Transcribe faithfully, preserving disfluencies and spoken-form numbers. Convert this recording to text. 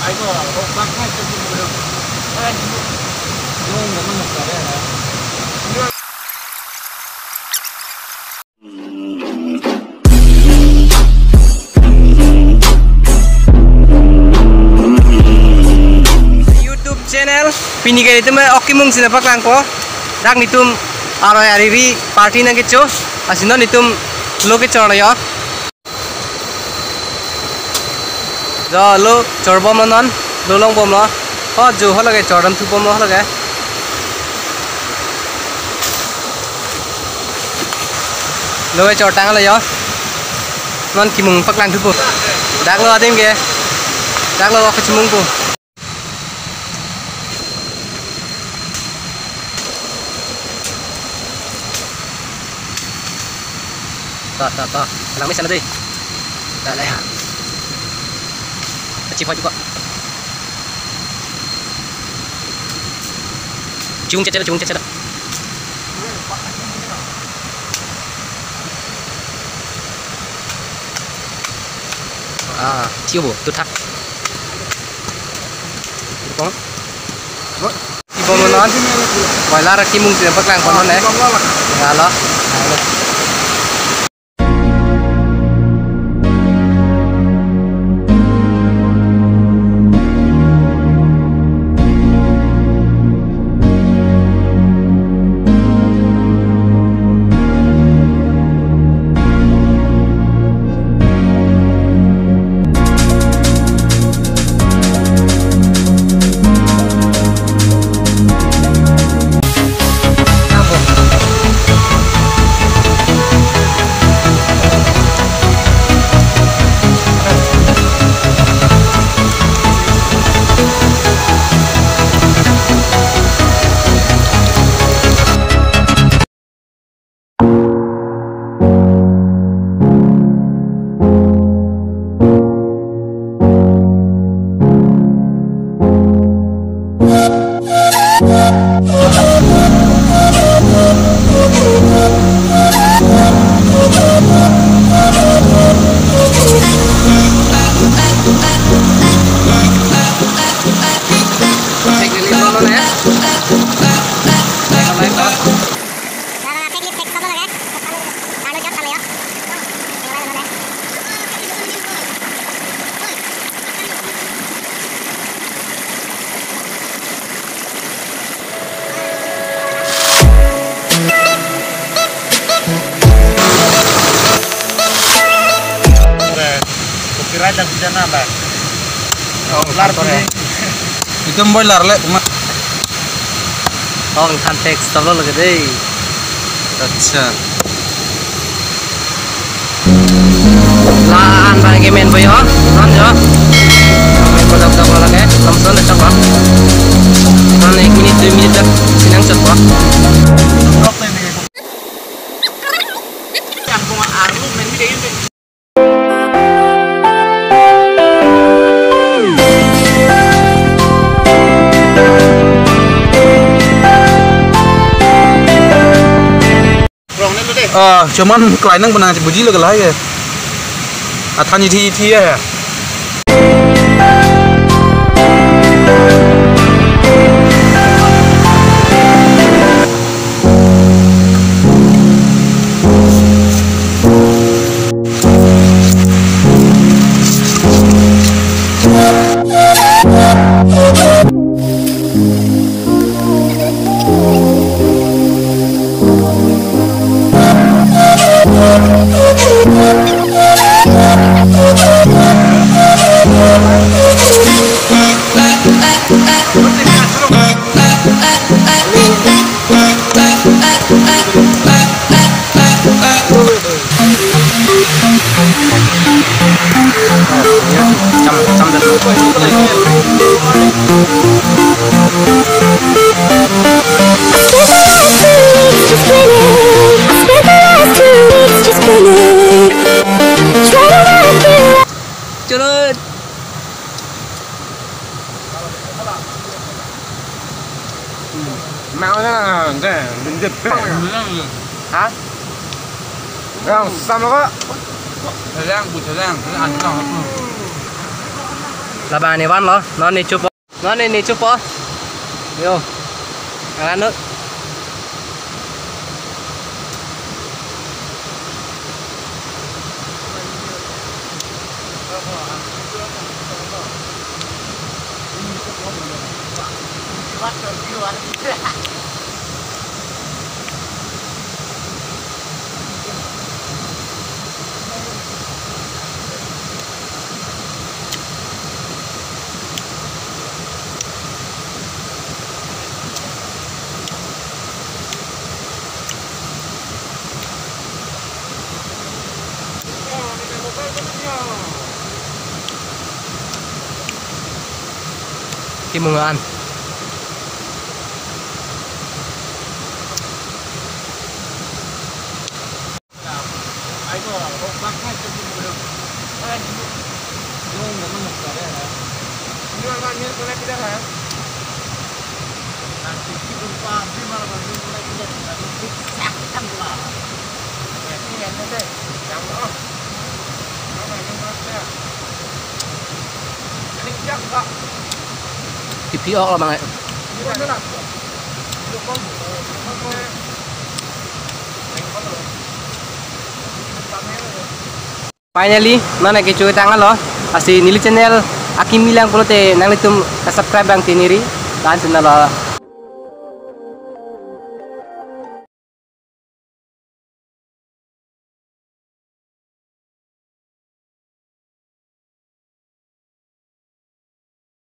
YouTube channel, pini ke itum ok kimung si napaklangpo. Dak netum aroi ariri party nangkecho, lasi non netum lo kechor lo jo. Jo lo chorbomlo non, lo longbomlo. Ho jo ho lake chordam thubomlo ho lake. Lo kechortanglo jo. Non kimung paklang thupo. Dak lo adim ke. Dak lo kechimungpo. Ta, ta, ta. Lang mesen dei. Ta, la ya. Achi phai juga. Chung cha cha, chung cha cha. Ah, chiu bu, tu thak. Kong. Ibomlo non. Boiler kimung si paklangpo non eh. Halo. Halo. Copyright dan pidana, Bang. Oh, lar kantor ya. Pini. Itum boiler le, cuma. Oh, kan teks tolo lagi dei. Acha. La-an bang ke men boyo, non jo. Men bodak dak lake, langsung dak chok. Non ek minute, dua minute dak, sinang chok. Ah, cuman klai nang benang buji lo kelai ke. Athan ithi ithi ya. Chalo. Mang na, deh, deh, deh. Ha? Yang sama kok. Yang bu, yang, yang. Labang ne vanlo, non ne chopo. Non ne chopo. Yo. Nang anut. Kimungan. Kipi ok lo bang. Finally, non ke kecho tanglo. Lasi neli channel akimi lang pulote nanglitum subscribe bang tiniri. Tan channel lo.